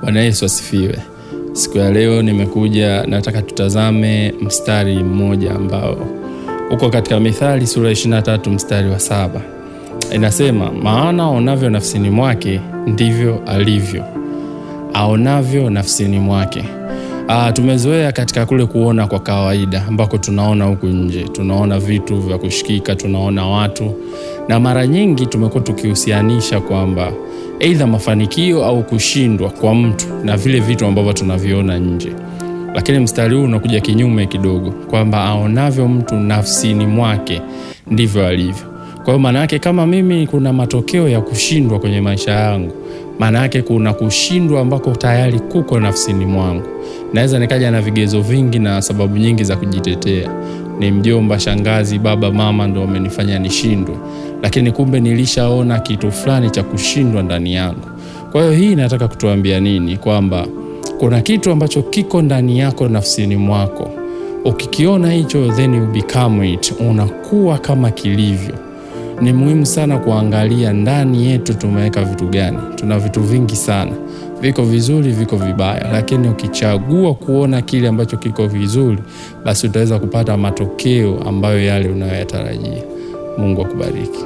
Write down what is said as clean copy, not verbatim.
Bwana Yesu asifiwe. Siku ya leo nimekuja, nataka tutazame mstari mmoja ambao uko katika Mithali sura 23 mstari wa 7. Inasema, maana aonavyo nafsini mwake ndivyo alivyo. Aonavyo nafsini mwake. Tumezoea katika kule kuona kwa kawaida ambako tunaona huku nje, tunaona vitu vya kushikika, tunaona watu, na mara nyingi tumekuwa tukihusianisha kwamba aidha mafanikio au kushindwa kwa mtu na vile vitu ambavyo tunaviona nje. Lakini mstari huu unakuja kinyume kidogo, kwamba aonavyo mtu nafsini mwake ndivyo alivyo. Kwa hiyo maana yake kama mimi kuna matokeo ya kushindwa kwenye maisha yangu, maana yake kuna kushindwa ambako tayari kuko nafsini mwangu. Naweza nikaja na vigezo vingi na sababu nyingi za kujitetea, ni mjomba, shangazi, baba, mama ndo wamenifanya nishindwe, lakini kumbe nilishaona kitu fulani cha kushindwa ndani yangu. Kwa hiyo hii inataka kutuambia nini? Kwamba kuna kitu ambacho kiko ndani yako, nafsini mwako. Ukikiona hicho, then you become it, unakuwa kama kilivyo. Ni muhimu sana kuangalia ndani yetu tumeweka vitu gani. Tuna vitu vingi sana, viko vizuri, viko vibaya, lakini ukichagua kuona kile ambacho kiko vizuri, basi utaweza kupata matokeo ambayo yale unayoyatarajia. Mungu akubariki.